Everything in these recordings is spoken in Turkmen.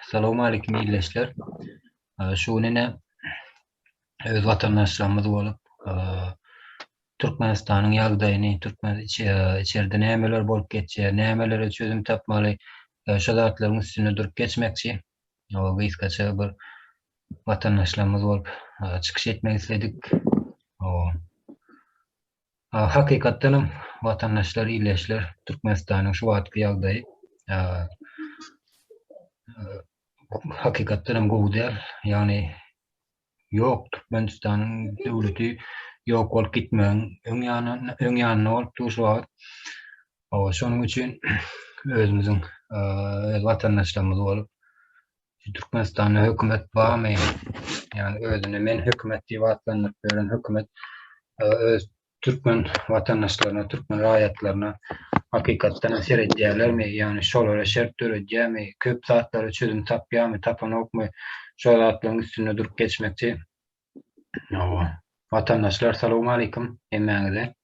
Salowmalikim ildeşler. Şu gün ine öz watandaşlarymyz bolup Türkmenistanyň ýagdaýyny, türkmen içerde nämeler bolup geçýär, nämelere çözüm tapmaly, şu zatlaryň üstünde durup geçmekçi. O gysgaça bir watandaşlarymyz bolup çykyş etmek isledik. O Hakykatdanam watandaşlar, ildeşler Türkmenistanyň şu wagtky ýagdaýy hakykatdanam gowy däl. Ýagny ýok Türkmenistanyň döwleti ýok bolup gitmegiň öň ýany öň ýanynda bolup dur şu wagt. Hawa, şonuň üçin özümiziň öz watandaşlarymyz bolup Türkmenistanda hökümet barmy? Ýagny özüni men hökümet diýip atlandyryp ýören hökümet öz türkmen watandaşlaryna, türkmen raýatlaryna hakykatdan seredýärlermi? Ýagny şolara şert döredýärmi? Köp zatlara çözüm tapýarmy, tapanokmy? Şol zatlaryň üstünde durup geçmekçi. Hawa. Watandaşlar, salowmalikim hemmäňize.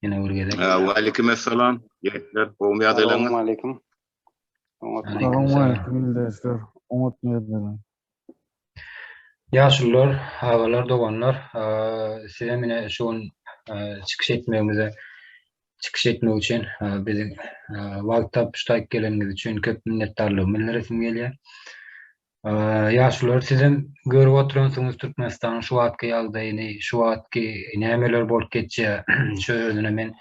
Ýene bir gezek. Waleýkim essalam. Ýigitler, gowumy ýagdaýlaryňyz? Salowmalikim. Salowmalikim ildeşler. Oňat ýagdaýlar. Ýaşulular, agalar, doganlar, size mine şu gün çykyş etmegimize çykyş etmek üçin biziň wagt tapyp şu taýyk geleniňiz üçin köp minnetdarlygymy bildiresim gelýär. Ýaşulular sizem görüp oturansyňyz Türkmenistanyň şu wagtky ýagdaýyny, şu wagtky nämeler bolup geçýär, şu özüne men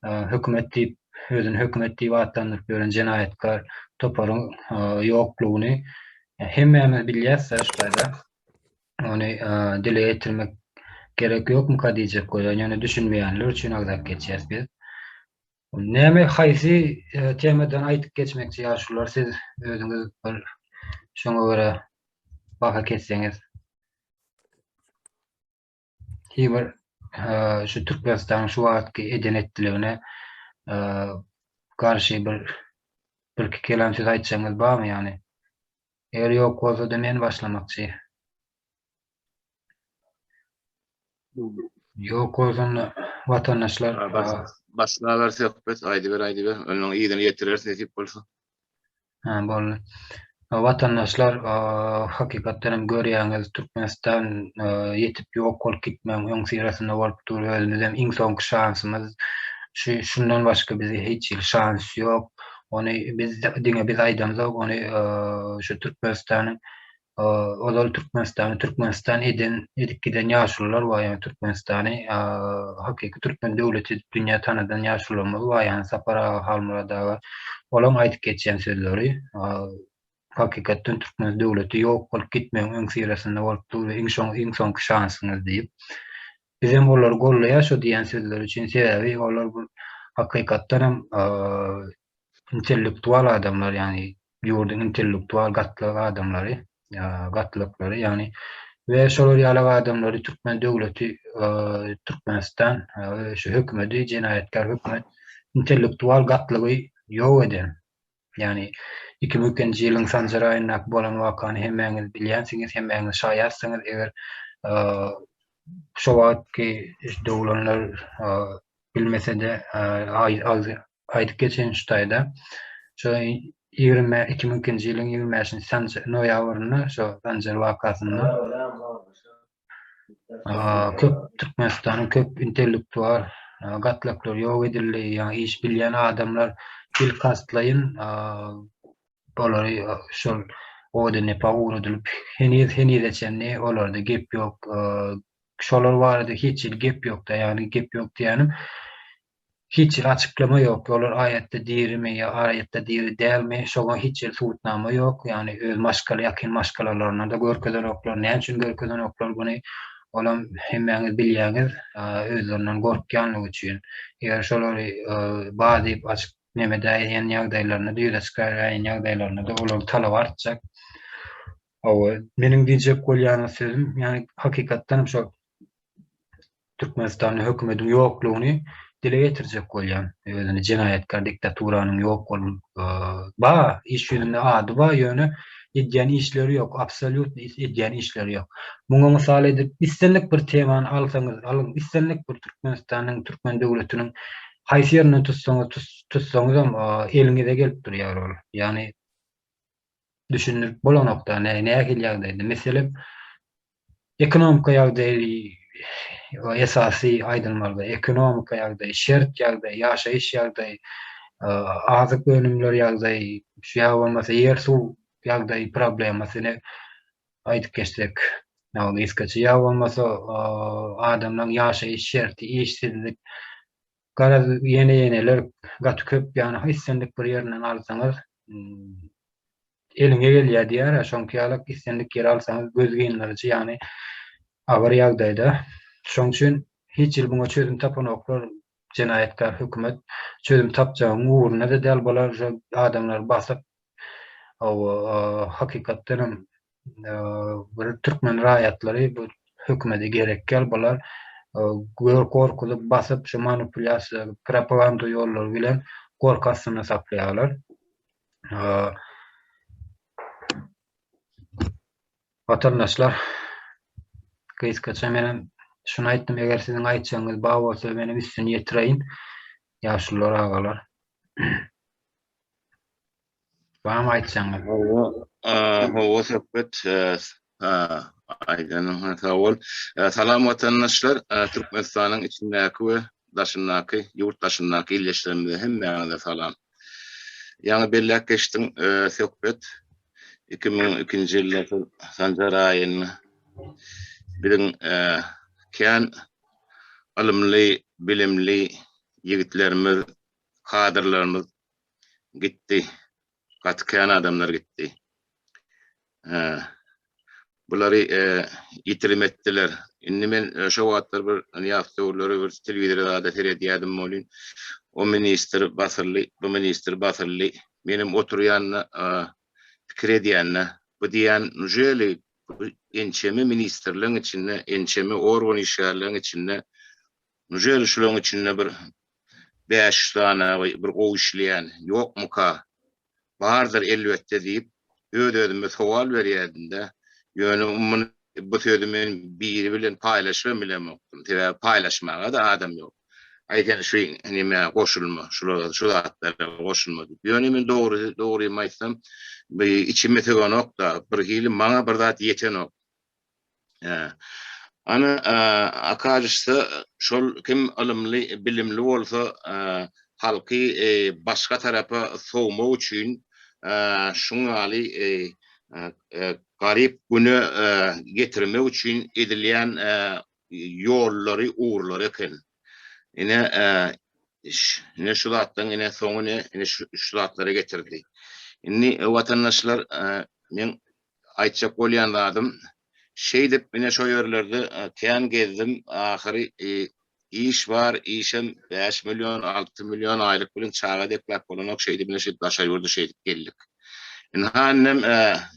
hökümet diýip, özüni hökümet diýip atlandyryp ýören jenaýatkar toparyň ýoklugyny hemmämiz bilýäs-de şu taýda. Ony dile getirmek gerek ýokmuka diýjek bolýan, ýöne düşünmeýänler üçin agzap geçýäs biz. Näme haýsy temadan aýdyp geçmekçi ýaşulular siz özüňiz bir şoňa görä baha kesseňiz. Hi bir şu Türkmenistanyň şu wagtky eden etdiligine garşy bir birki kelam söz aýtjagyňyz barmy ýagny? Eger ýok bolsa-da men başlamakçy. Ýok bolsanda watandaşlar Başlaber söhbet aýdyber aýdyber onuň yzyny ýetireris nesip bolsa. Ha boldy. Watandaşlar hakykatdan hem görýäňiz Türkmenistan ýetip ýok bolup gitmegiň öňüsyrasynda bolup dur. Özümizem iň soňky şansymyz şu şundan başga bize hiç hili şans ýok. Ony biz diňe biz aýdamzok ony şu Türkmenistanyň Ozal Türkmenistany Türkmenistan eden, edip giden ýaşulular bar, ýagny Türkmenistany hakyky türkmen döwleti edip dünýä tanadan ýaşulularymyz bar, ýagny Sapar aga, Halmyrat aga, olaň aýdyp geçýän sözleri hakykatdan türkmen döwleti ýok bolup gitmegiň öňüsyrasynda bolup dur we iň şoň iň soňky şansyňyz diýip. Bizem olary gollaýas şo diýýän sözleri üçin, sebäbi olar bu hakykatdanam intellektual adamlar, ýagny ýurduň intellektual gatlak adamlary, gatlaklary, ýagny we şolar ýaly adamlary türkmen döwleti, Türkmenistan şu hökümeti, jenaýatkär hökümet intellektual gatlagy ýok eden. Ýagny 2002-nji ýylyň Sanjar aýyndaky bolan wakany hemmäňiz bilýänsiňiz, hemmäňiz şaýatsyňyz, eger şo wagtky doglanlar bilmese-de aýdyp geçeýin şu taýda. Şo 20 2002-nji ýylyň 25-nji sanjy noýabrynda şo Sanjar wakasynda köp Türkmenistanyň köp intellektual gatlaklary ýok edildi. Ýagny iş bilýän adamlar bilkastlaýyn olary şol Odenepa ugradylyp heniz henize çenli olarda gep ýok. Şolar barada hiç hili gep ýok-da, ýagny gep ýok diýýänim Hiç hili açyklama ýok. Olar aýatda dirimi ýa aýatda diri dälmi, şoňa hiç hili subutnama ýok. Ýagny öz maşgala, ýakyn maşgalalaryna-da görkezenoklar. Näme üçin görkezenoklar muny? Olam hemmäňiz bilýäňiz, özlerinden gorkýanlygy üçin. Eger şolary bar diýip açyk neme edäýen ýagdaýlarynda-da, ýüze çykaraýan ýagdaýlarynda-da olaryň talaby artjak. Hawa, meniň diýjek bolýan sözüm, ýagny hakykatdanam şol Türkmenistanda hökümediň ýoklugyny dile getirjek bolýan. Özüni jenaýatkär diktaturanyň ýok bol ba iş ýüzünde ady bar ýöne edýän işleri ýok, absolýutno edýän işleri ýok. Muňa mysal edip islendik bir temany alsaňyz alyň, islendik bir Türkmenistanyň, türkmen döwletiniň haýsy ýerinden tutsaňyz tutsaňyzam eliňize gelip durýar ol. Ýagny. düşündirip bolanokda nä nähili ýagdaýda. Meselem, ekonomika ýagdaýy esasy aýdylmalyda, ekonomika ýagdaýy, şert ýagdaýy, ýaşaýyş ýagdaýy, azyk önümler ýagdaýy, şu ýa bolmasa ýer-suw ýagdaýy problemasyny aýdyp geçsek, ýa gysgaça, ýa bolmasa adamlaryň ýaşaýyş şerti, işsizlik, garaz ýene-ýeneler gaty köp, ýagny islendik bir ýerinden alsaňyz eliňe gelýär diýýär-ä, şoňky ýalak islendik ýeri alsaňyz göz gyndyryjy, ýagny agyr ýagdaýda. Şoň üçin hiç hili muňa çözüm tapanoklar, jenaýatkär hökümet çözüm tapjagyň ugrunda-da däl, bular şo adamlary basyp, Hawa, hakykatdan hem bir türkmen raýatlary bu hökümete gerek däl, bular gör gorkuzyp, basyp, şu manipulýasiýa, propaganda ýollary bilen gorky astynda saklaýarlar. Watandaşlar, gysgaça menem şuny aýtdym, eger siziň aýtjagyňyz bar bolsa, menem üstüni ýetireýin, ýaşulular, agalar. Barmy aýtjagyňyz? Hawa, hawa söhbet aýdanyňa sag bol. Salam watandaşlar, Türkmenistanyň içindäki we daşyndaky, ýurt daşyndaky ildeşlerimize hemmäňize salam. Ýaňy belläp geçdiň söhbet 2002-nji ýylda Sanjar aýynda biziň kän ylymly, bilimli ýigitlerimiz, kadrlarymyz gitdi. Gaty kän adamlar gitdi. Bulary ýitirim etdiler. Indi men şo wagtlar bir Nyýazow döwürleri bir telewizora zada seredýärdim welin, o ministr basyldy, bu ministr basyldy. Menem oturýan-da pikir edýän-de, bu diýýän nujeli bu ençeme ministrleň içinde, ençeme organ işgärleň içinde nujeli şulaň içinde bir 500 sany bir gowy işleýän ýokmuka? Bardyr elbetde diýip, öz-özüme sowal berýärdim-de. Ýöne muny bu sözi men biri bilen paýlaşybam bilemokdym. Sebäbi paýlaşmaga-da adam ýok. Aý sen şu nämä goşulma, şulara şu zatlara goşulma diýip. Ýöne men dogry dogrymy aýtsam, bu içime syganok-da, birhili maňa bir zat ýetenok. Ana, okazyşsa, şol kim ylymly, bilimli bolsa, halky başga tarapa sowmak üçin şuň ýaly garyp güne getirmek üçin edilýän ýollary, ugurlary eken. Ine, ine şu zatlaryň ine soňy ine, ine şu zatlara getirdi. Indi watandaşlar, men Aýtjak bolýan zadym, şeýdip ine şo ýerlerde kän gezdim, ahyry iş bar, işem 5 million, 6 million aýlyk bilen çaga dekläp bolanok, şeýdip ine şeýdip daşary ýurda şeýdip geldik. Ynha indem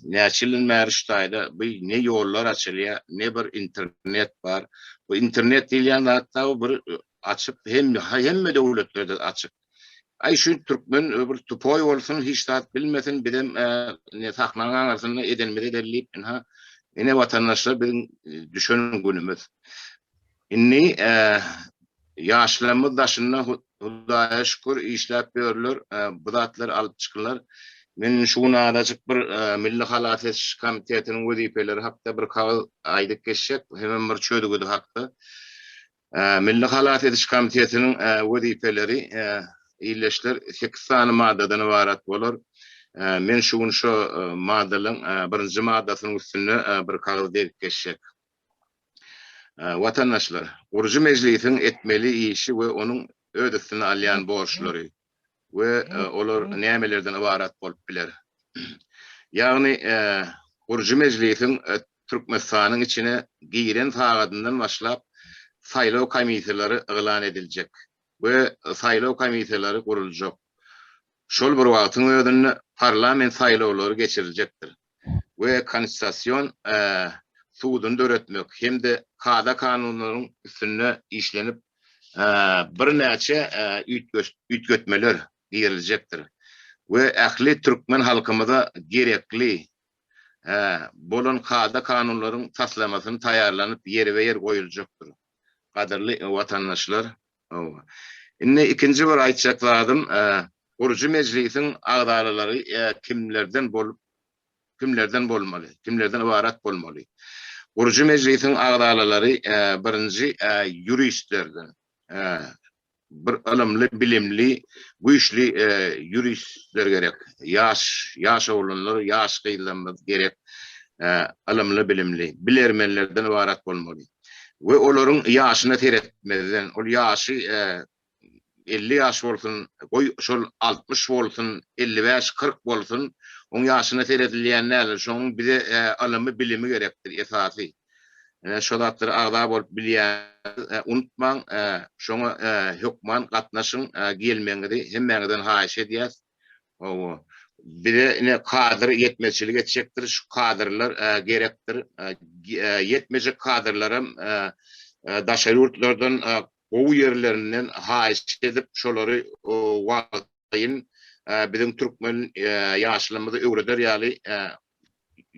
näçe ýyldan bäri şu taýda bu ne ýollar açylýar, ne bir internet bar. Bu internet diýilýän zat da bir açyk hem hemme döwletlerde açyk. Aý şu türkmen bir tupoý bolsun hiç zat bilmesin bizem ne sahnaň aňyrsynda edenimizi edeli diýip ynha ine watandaşlar biziň düşen günümiz. Indi ýaşlarymyz daşynda Hudaýa şükür işläp ýörler bu zatlary alyp çykylar. Men şu gün azajyk bir Milli halas ediş komitetiniň wezipeleri hakda bir kagyz aýdyp geçjek hemem bir çözgüdi hakda. Milli halas ediş komitetiniň wezipeleri ildeşler sekiz sany maddadan ybarat bolar. Men şu gün şu maddalaryň birinji maddasynyň üstünde bir kagyz degip geçjek. Watandaşlar, gurujy mejlisiň etmeli işi we onuň öz üstüne alýan borçlary we olar nämelerden ybarat bolup biler? Ýagny, gurujy mejlisiň Türkmenistanyň içine giren sagadyndan başlap saýlaw komissiýalary yglan ediljek we saýlaw komissiýalary guruljak. Şol bir wagtyň özünde parlament saýlawlary geçiriljekdir we Konstitusion suduny döretmek hem-de kada-kanunlaryň üstünde işlenip birnäçe üýtgetmeler giriziljekdir we ähli türkmen halkymyza gerekli bolan kada-kanunlaryň taslamasyny taýýarlanyp ýerbe-ýer goýuljakdyr. Gadyrly watandaşlar, indi ikinji bir aýtjak zadym, gurujy mejlisiň agzalalary kimlerden bolup. kimlerden bolmaly, kimlerden ybarat bolmaly? Gurujy mejlisiň agzalalary birinji ýuristlerden, bir ylymly, bilimli, güýçli ýuristler gerek. Ýaş, ýaş oglanlar, ýaş gyzlarymyz gerek. Ylymly, bilimli, bilermenlerden ybarat bolmaly. We olaryň ýaşyna seretmezden, ol ýaşy 50 ýaş bolsun, goý şol 60 bolsun, 55, 40 bolsun, oň ýaşyna seredilýän däldir. Şonuň bize ylymy, bilimi gerekdir esasy. Şo zatlary agza bolup bilýäňiz, unutmaň, şoňa hökman gatnaşyň, gelmegiňizi hemmäňizden haýyş edýäs. Hawa. Bize ine kadr ýetmezçilik etjekdir, şu kadrlar gerekdir. Ýetmejek kadrlaram daşary ýurtlardan gowy ýerlerinden haýyş edip, şolary wagtlaýyn biziň türkmen ýaşlymyzy öwreder ýaly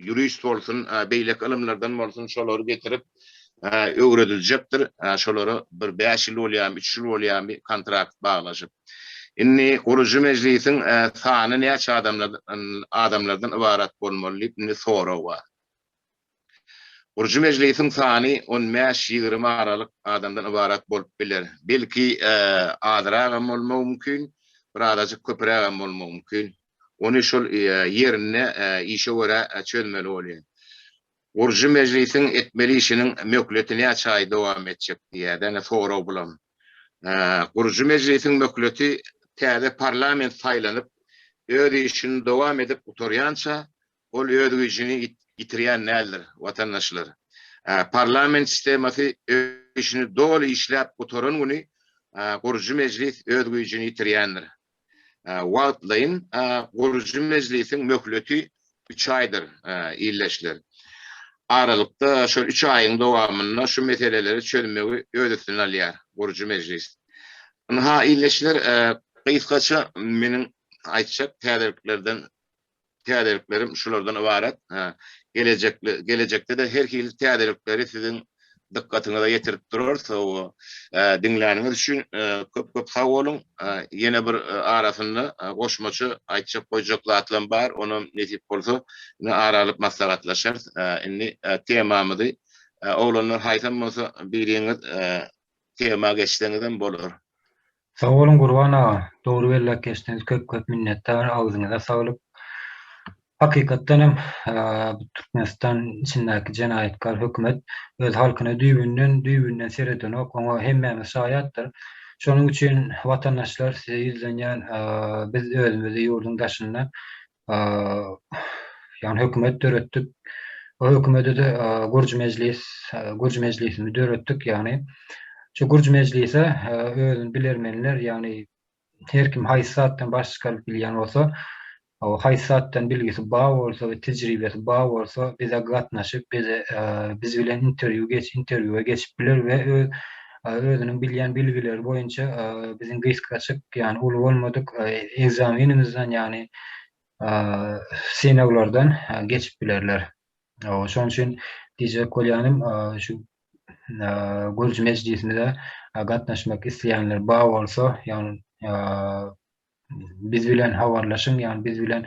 ýurist bolsun, beýleki ylymlardan bolsun şolary getirip öwrediljekdir. Şolara bir bäş ýyl bolýarmy, üç ýyl bolýarmy kontrakt baglaşyp. Indi gurujy mejlisiň sany näçe adamlardan ybarat bolmaly diýip indi sorag bar. Gurujy mejlisiň sany on bäş-ýigrimi aralyk adamdan ybarat bolup biler. Belki azragam bolmagy mümkin, birazajyk köpürägem bolmagy mümkin. Ony şol ýerinde işe görä çözmeli bolýar. Gurujy mejlisiň etmeli işiniň möhleti näçe aý dowam etjek diýýär-de, ine sorag bulam. Gurujy mejlisiň möhleti täze parlament saýlanyp, öz işini dowam edip gutarýança, ol öz güýjüni ýitirýän däldir, watandaşlar. Parlament sistemasy öz işini doly işläp gutaran güni gurujy mejlis öz güýjüni ýitirýändir. Wagtlaýyn gurujy mejlisiň möhleti üç aýdyr, ildeşler. Aralykda şol üç aýyň dowamynda şu meseleleri çözmegi öz üstüne alýar gurujy mejlis. Ynha, ildeşler, gysgaça meniň aýtjak täzeliklerden Täzeliklerim şulardan ybarat. Gelejekli gelejekde-de her hili täzelikleri siziň dykgatyňyza ýetirip durarys. Hawa, diňläniňiz üçin köp-köp sag boluň. Ýene bir arasynda goşmaça aýtjak goýjak zatlam bar. Onam nesip bolsa ine ara alyp maslahatlaşarys. Indi temamyzy oglanlar haýsam bolsa biriňiz tema geçseňizem bolar. Sag boluň Gurban aga, dogry belläp geçdiňiz köp köp minnetdar agzyňyza saglyk. Hakykatdan hem bu Türkmenistan içindäki jenaýatkar hökümet öz halkyna düýbünden düýbünden seredenok oňa hemmämiz şaýatdyr. Şonuň üçin watandaşlar size ýüzlenýän biz özümizi ýurduň daşynda ýagny hökümet döretdik. O hökümede-de gurujy mejlis, gurujy mejlisini döretdik, ýagny şu gurujy mejlise özüni bilermenler, ýagny her kim haýsy zatdan baş çykaryp bilýän bolsa, haýsy zatdan bilgisi bar bolsa we tejribesi bar bolsa bize gatnaşyp, bize biz bilen interwýu geç, interwýua geçip biler we öz özüniň bilýän bilgileri boýunça biziň gysgaçyk, ýagny uly bolmadyk ekzamenimizden, ýagny synaglardan geçip bilerler. Şonuň üçin diýjek bolýanym, şu görüji mejlisimize gatnaşmak isleýänler bar bolsa, ýagny Biz bilen habarlaşyň, ýagny biz bilen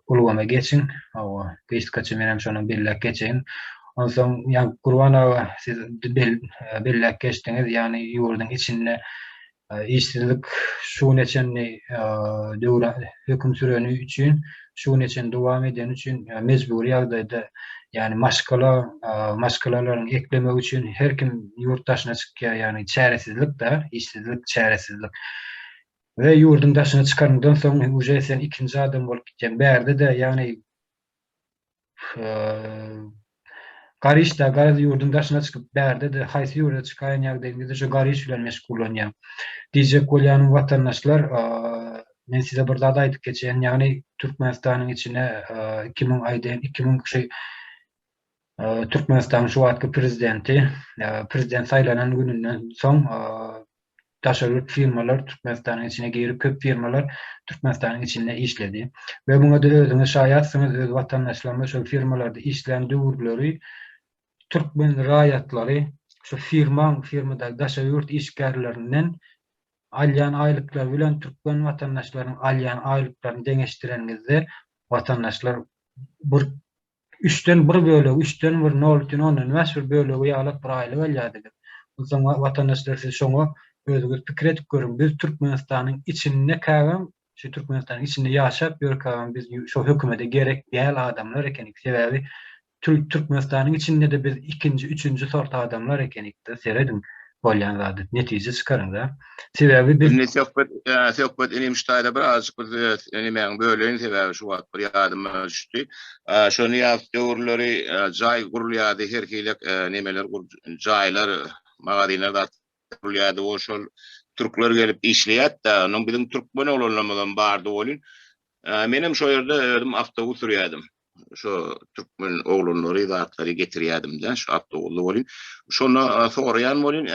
ulgama geçiň. Hawa, gysgaça menem şony belläp geçeýin. Onsoň, ýagny Gurban aga siz belläp geçdiňiz, ýagny ýurduň içinde işsizlik şu güne çenli döwran höküm süreni üçin, şu güne çenli dowam edeni üçin mejbury ýagdaýda, ýagny maşgala, maşgalalaryň eklemek üçin her kim ýurt daşyna çykýar, ýagny çäresizlik-de, işsizlik, çäresizlik. We ýurduň daşyna çykanyňdan soň uje sen ikinji adam bolup gitýäň. Bärde-de ýagny garyş-da, garaz ýurduň daşyna çykyp, bärde-de haýsy ýurda çykaýan ýagdaýyňda-da şo garyş bilen meşgullanýaň. Diýjek bolýanym watandaşlar, men size bir zat aýdyp geçeýin, ýagny Türkmenistanyň içine 2000 aýdaýyn, 2000 şu Türkmenistanyň şu wagtky prezidenti prezident saýlanan gününden soň daşary ýurt firmalar Türkmenistanyň içine girip köp firmalar Türkmenistanyň içinde işledi. We muňa-da özüňiz şaýatsyňyz, öz watandaşlarymyz şol firmalarda işlän döwürleri türkmen raýatlary şu firmaň firmadaky daşary ýurt işgärlerinden alýan aýlyklary bilen türkmen watandaşlarynyň alýan aýlyklaryny deňeşdireniňizde watandaşlar. Bir üçden bir bölegi, üçden bir, nol bütin ondan bäş bir bölegi ýalak bir aýlyk alýardyk. Onsoň watandaşlar siz şoňa özüňiz pikir edip görüň. Biz Türkmenistanyň içindekägem, şu Türkmenistanyň içinde ýaşap ýörkägem biz şo hökümete gerek däl adamlar ekenik. Sebäbi Türkmenistanyň içinde-de biz ikinji, üçünji sort adamlar ekenik-de, serediň bolýan zady, netije çykaryň-da. Sebäbi biz. Indi söhbet, söhbet inim şu taýda birazjyk bir nemäňi böleýin, sebäbi şu wagt bir ýadyma düşdi. Şo Nyýazow döwürleri jaý gurulýardy, her hili nemeler jaýlar, magazinler zat gurulýardy, o şol türkler gelip işleýärdi-de, onuň biziň türkmen oglanlarymyzam bardy welin, menem şo ýerde özüm awtobus sürýärdim. Şo türkmen oglanlary zatlary getirýädim-de, şu awtobusda welin. Şonda soraýan welin,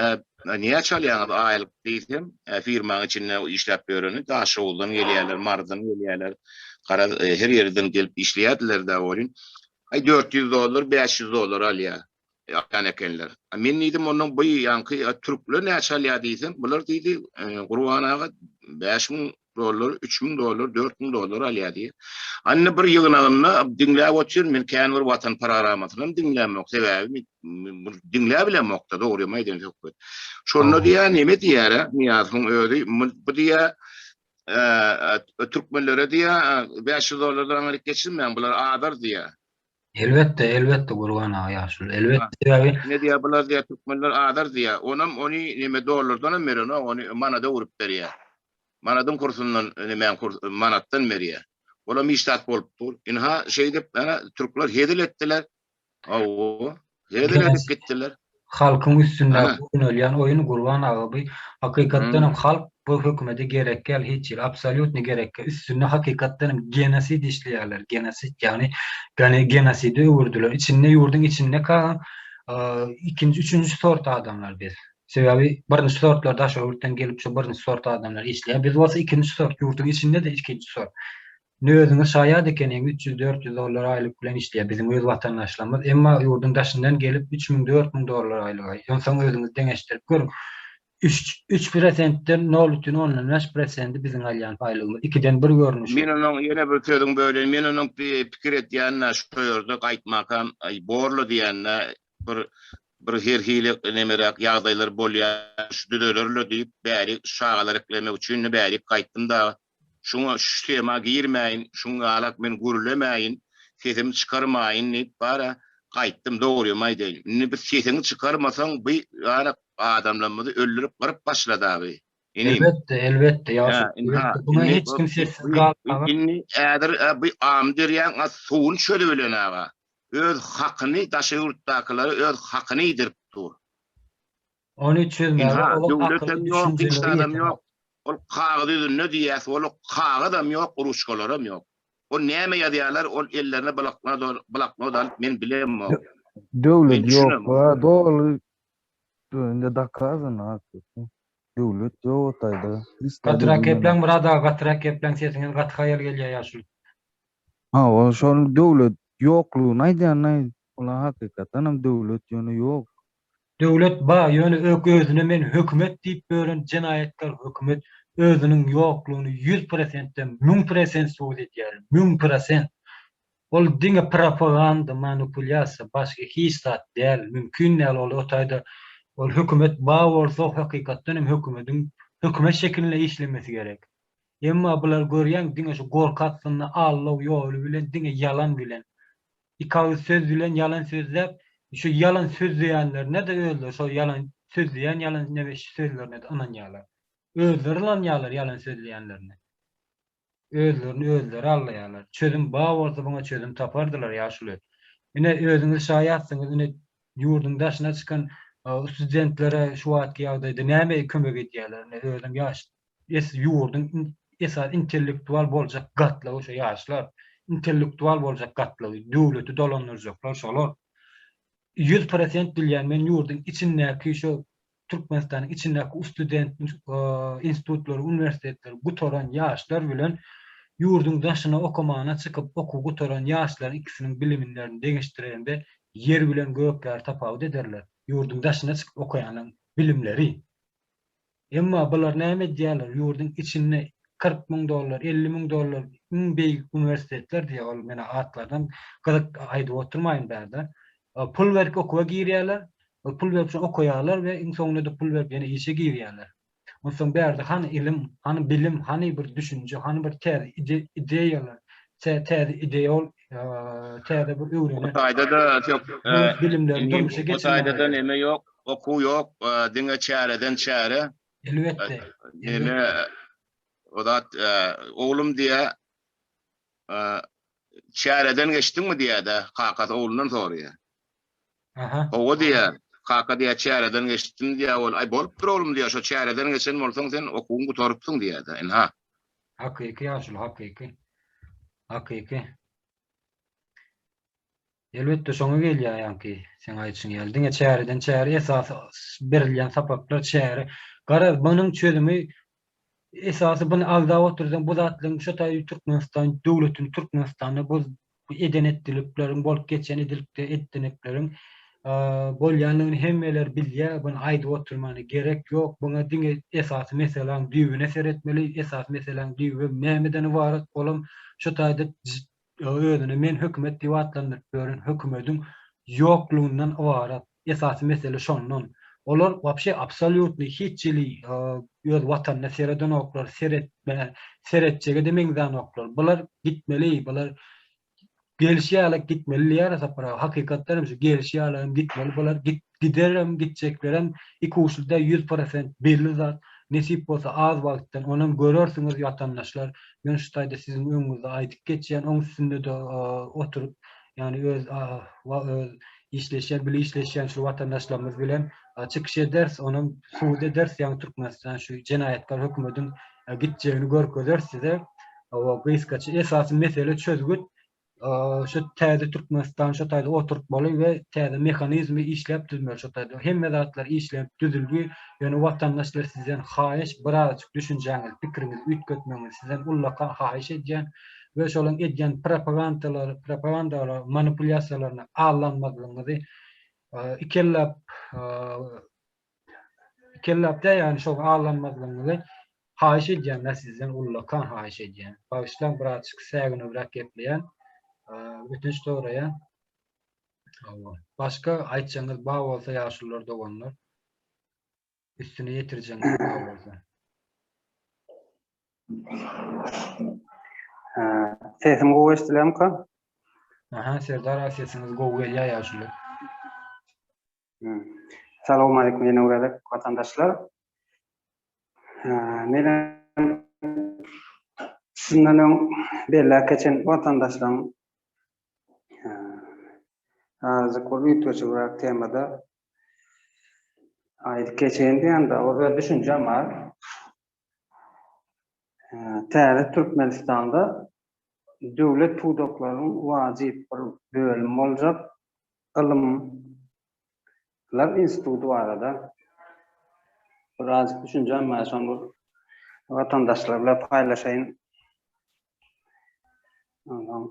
näçe alýaňyz aýlyk diýsem, firmaň içinde işläp ýöreni Daşoguzdan gelýärler, Marydan gelýärler, garaz her ýerden gelip işleýärdiler-de welin, aý 400 dollar, 500 dollar alýar. Alýan ekenler. Men diýdim, ondan bu ýaňky türkler näçe alýar diýsem, bular diýdi, Gurban aga 5000 dollar, 3000 dollar, 4000 dollar alýar diýýär. Anne bir ýygnagynda diňläp otyryn, men kän bir watan programmasyny hem diňlämok, sebäbi men diňläbilemok-da, dogrymy aýdaýyn söhbet. Şonda diýýär, neme diýýär, Nyýazowyň özi, bu diýýär, türkmenlere diýýär, 500 dollardan aňryk geçirmäň, bular azar diýýär. Elbetde, elbetde Gurban aga ýaşuly. Elbetde sebäbi Ne diýýär bular diýýär türkmenler azar diýýär. Onam ony neme dollardanam berenok, ony manada urup berýär. Manadyň kursundan nemäň kurs manatdan berýär. Olam hiç zat bolup dur. Ynha şeýdip ana türkler hezil etdiler. Hawa, hezil edip gitdiler. Halkyň üstündäki oýnalýan oýun Gurban aga bu hakykatdan hem halk bu hökümete gerek däl hiç hili absolýutny gerek däl üstünde hakykatdan hem genosid işleýärler genosid ýagny gane genoside öwürdiler içinde ýurduň içinde kalan ikinji üçünji sort adamlar biz sebäbi birinji sortlar daşary ýurtdan gelip şu birinji sort adamlar işleýär biz bolsa ikinji sort ýurduň içinde de ikinji sort Indi özüňiz şaýat ekeniň, 300-400 dollar aýlyk bilen işleýär biziň öz watandaşlarymyz, emma ýurduň daşyndan gelip 3000, 4000 dollar aýlyk aýy. Onsoň özüňiz deňeşdirip görüň. Üç, üç prosentden nol bütin ondan bäş prosendi biziň alýan aýlygymyz. Ikiden bir görnüşi. Men onuň ýene bir sözüň böleýin, men onuň pikir edýän-de şo ýerde gaýtmakam aý borla diýende bir bir her hili nemeräk ýagdaýlar bolýar, şu düzelerle diýip bärik çagalar eklemek üçin bärik gaýtdym dagy. Şuňa şu tema girmäýin, şuň ýalak men gürlemäýin, sesimi çykarmaýyn diýip bara gaýtdym, dogrymy aýdaýyn. Indi bir sesiňi çykarmasaň bu ýalak adamlarymyzy öldürip gyryp başlady abi. Inim. Elbetde, elbetde ýagşy. Elbetde buňa hiç kim sessiz galmaga. Indi häzir bu Amyderýaň suwuny çözübilen aga. Öz hakyny daşary ýurtdakylara öz hakyny iýdirip dur. Ony çözmäge Ynha, olar döwletem akyly ýok, hiç düşünjeleri zadam ýetenok. ýok. Ol kagyz ýüzünde diýýäs, ol kagyzam ýok, ruçkalaram ýok. Ol näme ýazýarlar, ol ellerine bloknot, bloknot alyp men bilemok. Men Döwlet ýok düşünemok. ba doly indi dokazano hakyky. Döwlet ýok o taýda. Hiç zat Gatyrak edilmedik. gepläň Myrat aga gatyrak gepläň sesiňiz gaty haýal gelýär ýaşuly. Hawa şol döwlet ýoklugyny aýdýan olar hakykatdanam döwlet ýöne ýok. Döwlet ba ýöne ök özüne men hökümet diýip bören jenaýatkar hökümet özüniň ýoklugyny ýüz prosentden müň prosent subut edýär müň prosent ol diňe propaganda manupulýasiýa başga hiç zat däl mümkin däl ol otaýda ol hökümet ba bolsa hakykatdan hem hökümediň hökümet şekilinde işlemesi gerek emma bular görýäň diňe şu gorky astynda aldaw ýoly bilen diňe ýalan bilen Iki agyz söz bilen ýalan sözläp, şu ýalan sözleýänlerine-de özleri şol ýalan sözleýän ýalan nebeşi sözlerine-de ynanýarlar. Özleri ynanýarlar ýalan sözleýänlerine. Özlerini özleri aldaýarlar. Çözüm bar bolsa buňa çözüm tapardylar ýaşuly. Ine özüňiz şaýatsyňyz ine ýurduň daşyna çykan studentlere şu wagtky ýagdaýda näme kömek edýärler ine özem ýaş Es ýurduň esasy intellektual boljak gatlagy şo ýaşlar. Intellektual boljak gatlagy, döwleti dolandyrjaklar şolar. 100% bilýän men ýurduň içindäki şo Türkmenistanyň içindäki ustudent institutlary, uniwersitetleri gutaran ýaşlar bilen ýurduň daşyna okamana çykyp okuw gutaran ýaşlaryň ikisiniň bilimlerini deňeşdirende ýer bilen gök ýaly tapawut ederler. Ýurduň daşyna çykyp okaýanlaryň bilimleri. Emma bular näme edýärler? Ýurduň içinde. 40 dollar, 50 dollar iň beýik uniwersitetler diýýär ol men atlardan gyzyk aýdyp oturmaýyn bärde. Pul berip okuwa girýärler, pul berip şo okaýarlar we iň soňunda-da pul berip ýene işe girýärler. Onsoň bärde hany ilim, hany bilim, hany bir düşünje, hany bir täze ideýalar, täze ideol, täze bir öwrenen. O taýda-da bilimleri durmuşa geçirmek. O taýda-da neme ýok, okuw ýok, diňe çäreden çäre. Elbetde. Neme o zat oglum diýä çäreden geçdiňmi diýä-de, kakasy oglundan soraýar. Aha. Hawa diýýär. Kaka diýýär, çäreden geçdim diýýär. Ol, aý bolupdyr oglum diýýär, şo çäreden geçen bolsaň sen okuwyňy gutarypsyň diýýär-de. Ynha. Hakyky ýaşuly, hakyky. Hakyky. Elbetde şoňa gelýär ýaňky seň aýdyşyň ýaly. Diňe çäreden çäre esasy berilýän sapaklar çäre. Garaz munuň çözümi esasy buny aldap otursaň bu zatlaryň şo taýy Türkmenistan döwletini Türkmenistanda bu eden etdilikleriň bolup geçen edilikde etdinikleriň bolýanlygyny hemmeler bilýär buny aýdyp oturmana gerek ýok buňa diňe esasy meseläň düýbüne seretmeli esasy meseläň düýbi nämeden ybarat olam şo taýda özüne men hökümet diýip atlandyryp ýören hökümediň ýoklugyndan ybarat esasy mesele şondan olar wapşe absolýutnyý hiç hili öz watanyna seredenoklar seretme seretjegede meňzänoklar bular gitmeli bular gelşi ýaly gitmeli diýýär Sapar aga hakykatdan hem şu gelşi ýaly hem gitmeli bular git giderem gitjeklerem ikuçly däl 100% belli zat nesip bolsa az wagtdan onam görersiňiz watandaşlar men şu taýda siziň öňüňizde aýdyp geçýän oň üstünde-de oturyp ýagny öz öz işleşýän bile işleşýän şu watandaşlarymyz bilen çykyş ederis onam subut ederis ýagny Türkmenistan şu jenaýatkar hökümediň gitjegini görkezeris size o gysgaça esasy mesele çözgüt şu täze Türkmenistan şu taýda oturtmaly we täze mehanizmi işläp düzmeli şu taýda. Hemme zatlar işlenip düzüldi. Ýöne watandaşlar sizden haýyş birazajyk düşünjäňizi, pikiriňizi üýtgetmegiňizi sizden ullakan haýyş edýän we şolaň edýän propagandalary, propagandalary, manipulýasiýalaryna aldanmazlygyňyzy ikelläp Ikelläp däl ýagny şo aldanmazlygyňyzy haýyş edýän men sizden ullakan haýyş edýän. Bagyşlaň birazjyk säginibräk gepleýän. Ötünç soraýan. Hawa. Başga aýtjagyňyz bar bolsa ýaşulular doganlar. Üstüne ýetirjegiňiz bar bolsa. Sesim gowy eşidilýärmika? Aha, Serdar aga sesiňiz gowy gelýär ýaşuly. Salowmaleýkum ýene bir gezek watandaşlar. Men şundan öň belläp geçen watandaşlaryň azajyk bir üýtgeşigräk temada aýdyp geçeýin diýende, o öz düşünjem bar. Täze Türkmenistanda döwlet pudaklarynyň wajyp bir bölümi boljak Ylymlar instituty barada birazjyk düşünjem bar, şony bir watandaşlar bilen paýlaşaýyn. Onsoň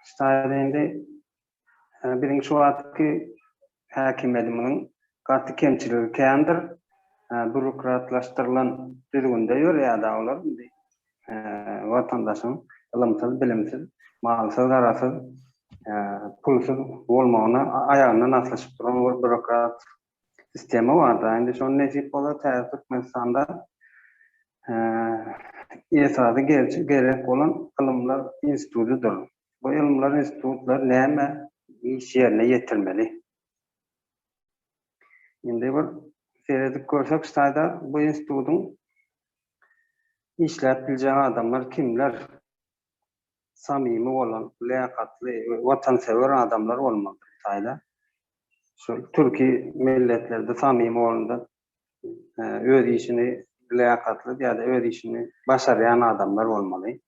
şu indi biziň şu wagtky häkimiýetimiziň gaty kemçiligi kändir. Býurokratlaşdyrylan düzgünde ýörýär-dä olar indi. Watandaşyň ylymsyz, bilimsiz, malsyz, garasyz, pulsuz bolmagyna aýagyndan aslyşyp duran bir býurokrat sistema bar-da. Indi şony nesip bolsa täze Türkmenistanda esasy gerek bolan ylymlar institutydyr. Bu ylymlar institutlar näme iş ýerine ýetirmeli? Indi bir seredip görsek şu taýda bu institutyň işläp biljek adamlar kimler? Samimi bolan, lýakatly we watansewer adamlar bolmalydyr bu taýda. Şu türki milletlerde samimi bolanda öz işini lýakatly ýa-da öz işini başarýan adamlar bolmaly.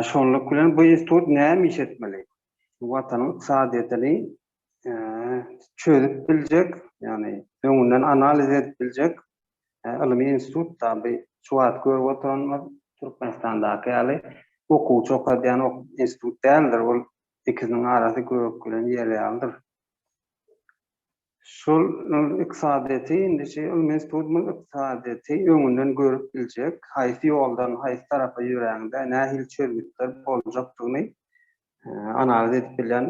Şonluk bilen bu institut näme iş etmeli? Watanyň ykdysadyýetini çözüp biljek, ýagny öňünden analiz edip biljek ylmy institut tabi şu wagt görüp oturanymyz Türkmenistandaky ýaly okuwçy okadýan institut däldir. Ol ikisiniň arasy gök bilen ýer ýalydyr. Şol ykdysadyýeti indi şu ylmy institutymyz ykdysadyýeti öňünden görüp biljek, haýsy ýoldan haýsy tarapa ýöräňde nähili çözgütler boljakdygyny analiz edip bilýän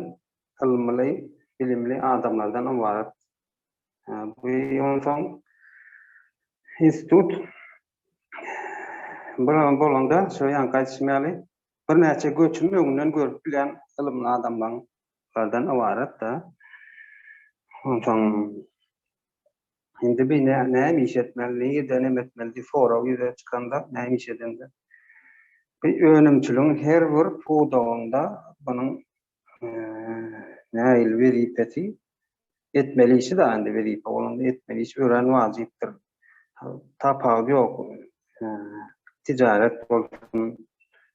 ylmyly, bilimli adamlardan ybarat. Bu onsoň institut bir bolanda şu ýaňky aýdyşym ýaly birnäçe göçümi öňünden görüp bilýän ylymly adamlaryň lardan ybarat-da. Onsoň indi bi näme iş etmeli, nirde näme etmeli diýip sorag ýüze çykanda, näme iş edende bi önümçiligiň her bir pudagynda bunuň nähili wezipesi, etmeli işi da indi wezipe bolanda etmeli iş örän wajypdyr. Tapawudy ýok. Tijaret bolsun,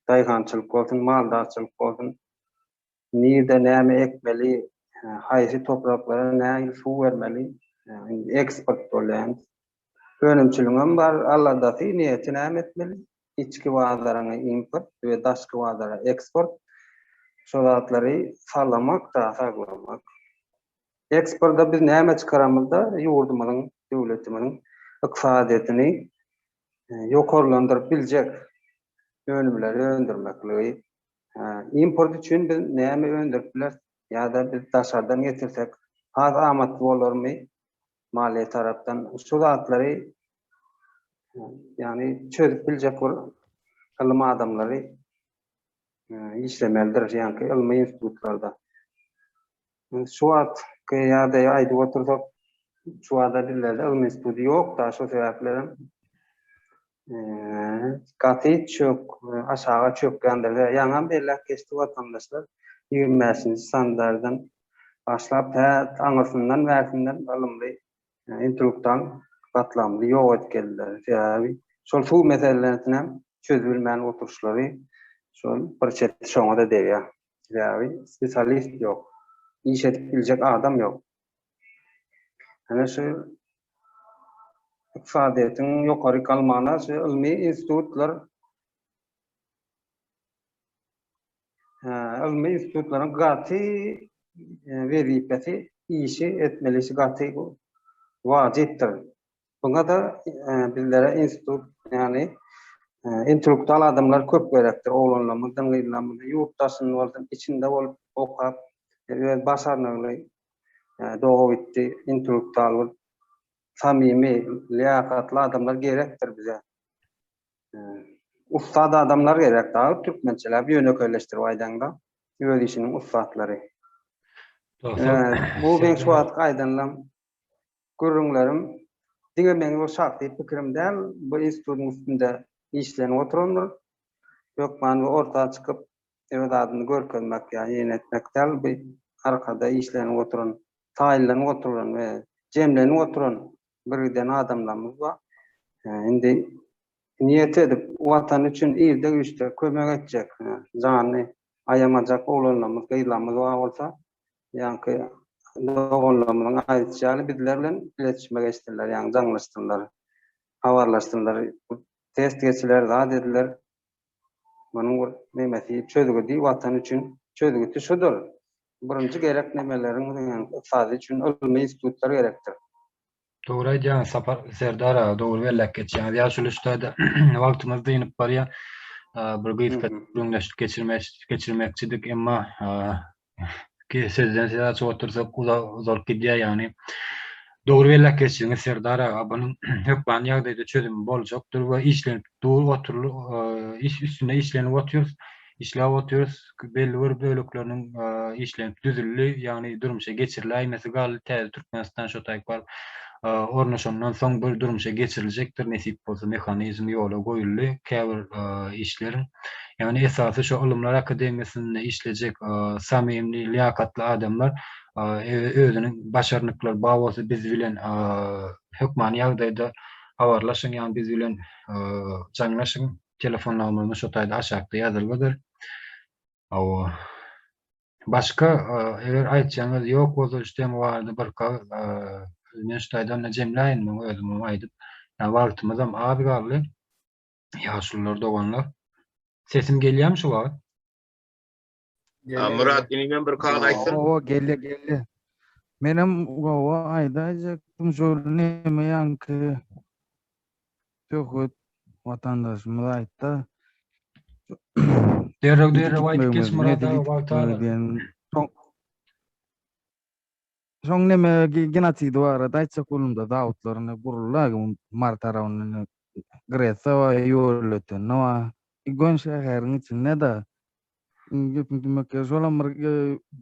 daýhançylyk bolsun, maldarçylyk bolsun, Nirde näme ekmeli, haýsy topraklara nähili suw bermeli, indi eksport bolýan. Önümçiligiňem bar aladasy, niýeti näme etmeli? Içki bazaryňa import we daşky bazara eksport. Şo zatlary sallamak-da, saklamak. Eksporta biz näme çykaramyzda ýurdumyzyň, döwletimiziň ykdysadyýetini ýokarlandyryp biljek önümleri öndürmekligi Import üçin biz näme öndürip bileris ýa-da biz daşardan getirsek has amatly bolarmy maliýe tarapdan şu zatlary ýagny çözüp biljek bir ylym adamlary işlemelidir ýaňky ylmy institutlarda. Şu wagtky ýagdaýy aýdyp otursak, şu wagta bizlerde ylmy instituty ýok-da, şo sebäplerem gaty çök, aşaga çökýändir. We ýaňam belläp geçdi watandaşlar, 25-nji sanlardan başlap tä aňyrsyndan bärsinden ylymly intellektual gatlagymyzy ýok edip geldiler. Sebäbi şol suw meselesini hem çözübilmän oturyşlary şol bir çeti şoňa-da degýär. Sebäbi spesialist ýok. Iş edip biljek adam ýok. Ene şu ykdysadyýetiň ýokary galmagyna şu ylmy institutlar ylmy institutlaryň gaty wezipesi, işi etmeli işi gaty wajypdyr. Buňa-da bizlere institut, ýagny intellektual adamlar köp gerekdir. Oglanlarymyzdan, gyzlarymyzdan, ýurt daşynda bolsun, içinde bolup okap, öz başarnygyny dogabitdi intellektual bolup, samimi, liýakatly adamlar gerekdir bize. Ussat adamlar gerek dagy türkmençeläp ýönekeýleşdirip aýdaňda, öz işiniň ussatlary. Bu meň şu wagtky aýdanlarym gürrüňlerim diňe meň bir şahsy pikirim däl, bu institutyň üstünde işlenip oturandyr. Hökman bu orta çykyp öz adyny görkezmek ýa ýene etmek däl, bu arkada işlenip oturan, taýynlanyp oturan we jemlenip oturan birgiden adamlarymyz bar. Indi niýet edip Watan üçin irde-güýçde kömek etjek, janyny aýamajak oglanlarymyz, gyzlarymyz bar bolsa, Ýaňky doganlarymyzyň aýdyşy ýaly bizler bilen iletişime geçdiler, ýagny jaňlaşdylar, habarlaşdylar, test geçiler, zat ediler. Munuň bir nemesi, çözgüdi Watan üçin çözgüti şudur. Birinji gerek nemeleriň ykdysady üçin ylmy institutlar gerekdir. Dogry aýdýaňyz Sapar Serdar aga, dogry belläp geçýäňiz. Ýaşuly şu taýda wagtymyz dynyp barýar. Bir gysga gürrüňdeşlik geçirmek geçirmekçidik, emma sözden söz açyp otursak uzalyp gidýär ýagny. Dogry belläp geçdiňiz Serdar aga, bunuň hökmany ýagdaýda çözümi boljakdyr we işlenip dur oturyl iş üstünde işlenip otyrys. Işläp otyrys. Belli bir bölekleriniň işlenip düzüldi, ýagny durmuşa geçiriläýmesi galdy. Täze Türkmenistan şo taýyk baryp ornaşandan soň bir durmuşa geçiriljekdir, nesip bolsa mehanizm ýola goýuldy käbir işleriň. Ýagny esasy şo Ylymlar akademiýasynda işlejek samimli, liýakatly adamlar özüniň başarnyklary bar bolsa biz bilen hökmany ýagdaýda habarlaşyň, ýagny biz bilen jaňlaşyň. Telefon nomeryny şo taýda aşakda ýazylgydyr. Hawa. Başga eger aýtjaňyz ýok bolsa şu tema barada bir men şu taýdan jemläýin muny özümem aýdyp. Ýa wagtymyzam az galdy. Ýaşulular doganlar. Sesim gelýärmi şu wagt? Murat inim bir kagyz aýtsyn. Hawa gelýär gelýär. Menem gowy aýdaýjakdym şol neme ýaňky söhbet watandaşymyz aýtda. Derrew derrew aýdyp geç Myrat aga wagt az. Şoň neme genosidi barada aýtjak boldum-da zawodlaryny guruldy Mary tarabynda Gresiýa bar Ýolötende bar. Gön şäheriň içinde-de Gepiň diýmek şolam bir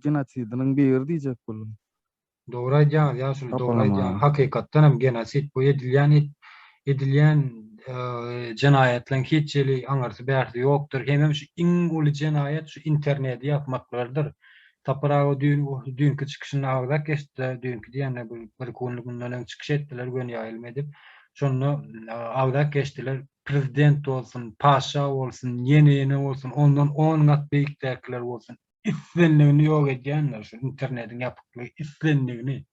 genosidiniň biri diýjek boldum. Dogry aýdýaňyz ýaşuly dogry aýdýaňyz. Hakykatdan hem genosid bu edilýän edilýän jenaýatlaryň hiç hili aňyrsy bärsi ýokdur. Hemem şu iň uly jenaýat şu internedi ýapmaklarydyr. Sapar aga düýn düýnki çykyşynda agzap geçdi, düýnki diýende bir bir iki günlük mundan öň çykyş etdiler göni ýaýlym edip. Şonda agzap geçdiler. Prezident bolsun, paşa bolsun, ýene ýene bolsun, ondan on gat beýikdäkiler bolsun, islendigini ýok edýänler şu internediň ýapyklygy islendigini.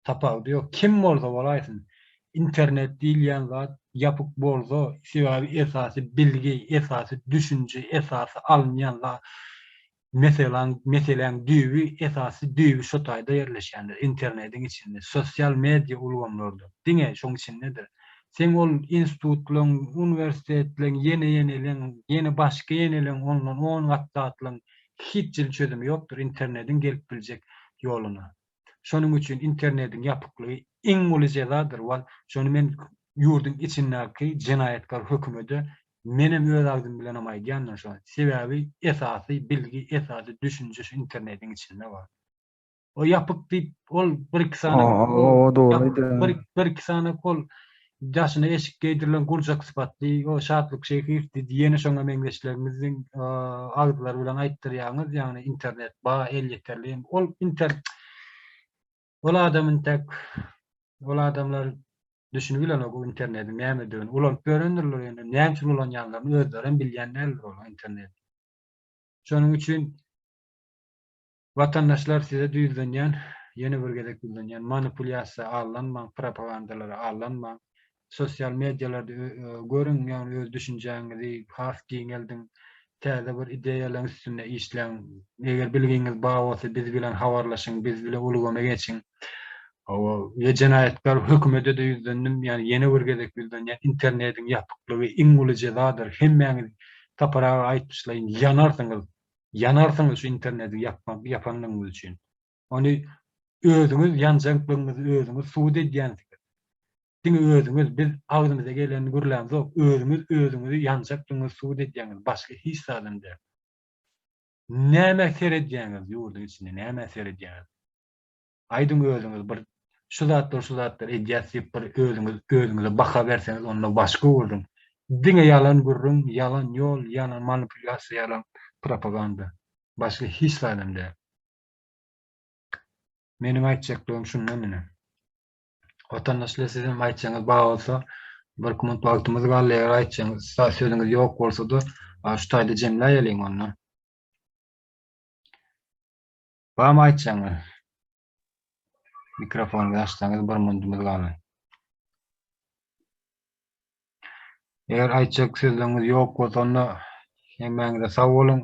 Tapawudy ýok. Kim bolsa bolaýsyn. Internet diýilýän zat ýapyk bolsa, sebäbi esasy bilgi, esasy düşünje, esasy alynýan zat Meseläň, meseläň düýbi, esasy düýbi şo taýda ýerleşýändir, internediň içinde, sosial media ulgamlarda, diňe şoň içindedir. Seň ol institutlaň, uniwersitetleň, ýene-ýeneleň, ýene başga ýeneleň ondan on gat zatlaň hiç hili çözümi ýokdur internediň gelip biljek ýoluna. Şonuň üçin internediň ýapyklygy iň uly jezadyr. Wa, şony men ýurduň içindäki jenaýatkar hökümede Menem öz agzym bilenem aýdýandyr şony. Sebäbi esasy bilgi, esasy düşünje şu internediň içinde bar. O ýapyk diýip, ol bir-iki sany bir, bir-iki sany ol daşyna eşik geýdirilen gurjak sypatly, o Şatlyk Şeýhiýew diýdi, ýene şoňa meňzeşleriňiziň agzlary bilen aýtdyrýaňyz, ýagny internet bar, elýeterli. Ol inter ol adam intek ol adamlar Düşünip bilenok o internediň nämedigini. Ulanyp ýörendirler ýöne näme üçin ulanýanlaryny özlerem bilýän däldir olar interneti. Şonuň üçin watandaşlar size düýzlenýän, ýene bir gezek ýüzlenýän, manipulýasiýa aldanmaň, propagandalara aldanmaň. Sosial medialarda görüň, ýagny öz düşünjäňizi has giňeldiň. Täze bir ideýalaryň üstünde işläň. Eger bilgiňiz bar bolsa biz bilen habarlaşyň, biz bile ulgama geçiň. Hawa, we jenaýatkär hökümede-de ýüzlendim, ýagny ýene bir gezek ýüzlenýän, internediň ýapyklygy iň uly jezadyr. Hemmäňiz Sapar aga aýtmyşlaýyn, ýanarsyňyz. Ýanarsyňyz şu internedi ýapma, ýapanlygyňyz üçin. Ony özüňiz ýanjaklygyňyzy özüňiz subut edýänsiňiz. Diňe özüňiz, biz agzymyza gelenini gürlämzok, özüňiz özüňizi ýanjakdygyňyzy subut edýäňiz, başga hiç zadam däl. Nämä seredýäňiz ýurduň içinde, nämä seredýäňiz? Aýdyň özüňiz bir şu zatlar şu zatlar edýäs diýip bir özüňiz özüňize baha berseňiz onda başga gürrüň. Diňe ýalan gürrüň, ýalan ýol, ýalan manipulýasiýa, ýalan propaganda. Başga hiç zadam däl. Meniň aýtjaklygym şundan ine. Watandaşlar sizem aýtjagyňyz bar bolsa bir iki minut wagtymyz galdy eger aýtjagyňyz sözüňiz ýok bolsa-da şu taýda jemläýeliň onda. Barmy aýtjagyňyz? Mikrofonyňyzy açsaňyz bir minutymyz galdy. Eger aýtjak sözleriňiz ýok bolsa onda hemmäňize sag boluň.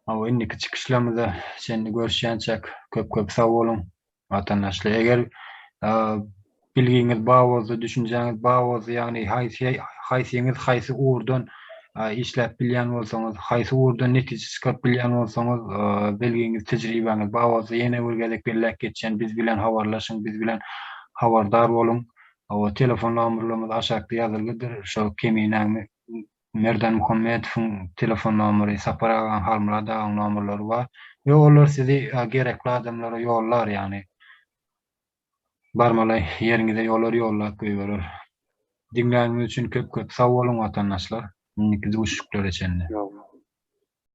Hawa indiki çykyşlarymyza çenli görüşýänçäk köp köp sag boluň watandaşlar. Eger bilgiňiz bar bolsa, düşünjäňiz bar bolsa, ýagny haýsy haýsyňyz haýsy ugurdan işläp bilýän bolsaňyz, haýsy ugurdan netije çykaryp bilýän bolsaňyz, bilgiňiz, tejribäňiz bar bolsa ýene bir gezek belläp geçýän biz bilen habarlaşyň, biz bilen habardar boluň. Hawa, telefon nomerlerimiz aşakda ýazylgydyr. Şo Keminäň Merdan Muhammedowyň telefon nomeri, Sapar agaň, Halmyrat agaň nomerleri bar. We olar sizi gerekli adamlara ýollar, ýagny barmaly ýeriňize ýolar ýollap goýberer. Diňläniňiz üçin köp-köp sag boluň watandaşlar. Indiki duşuşyklara çenli.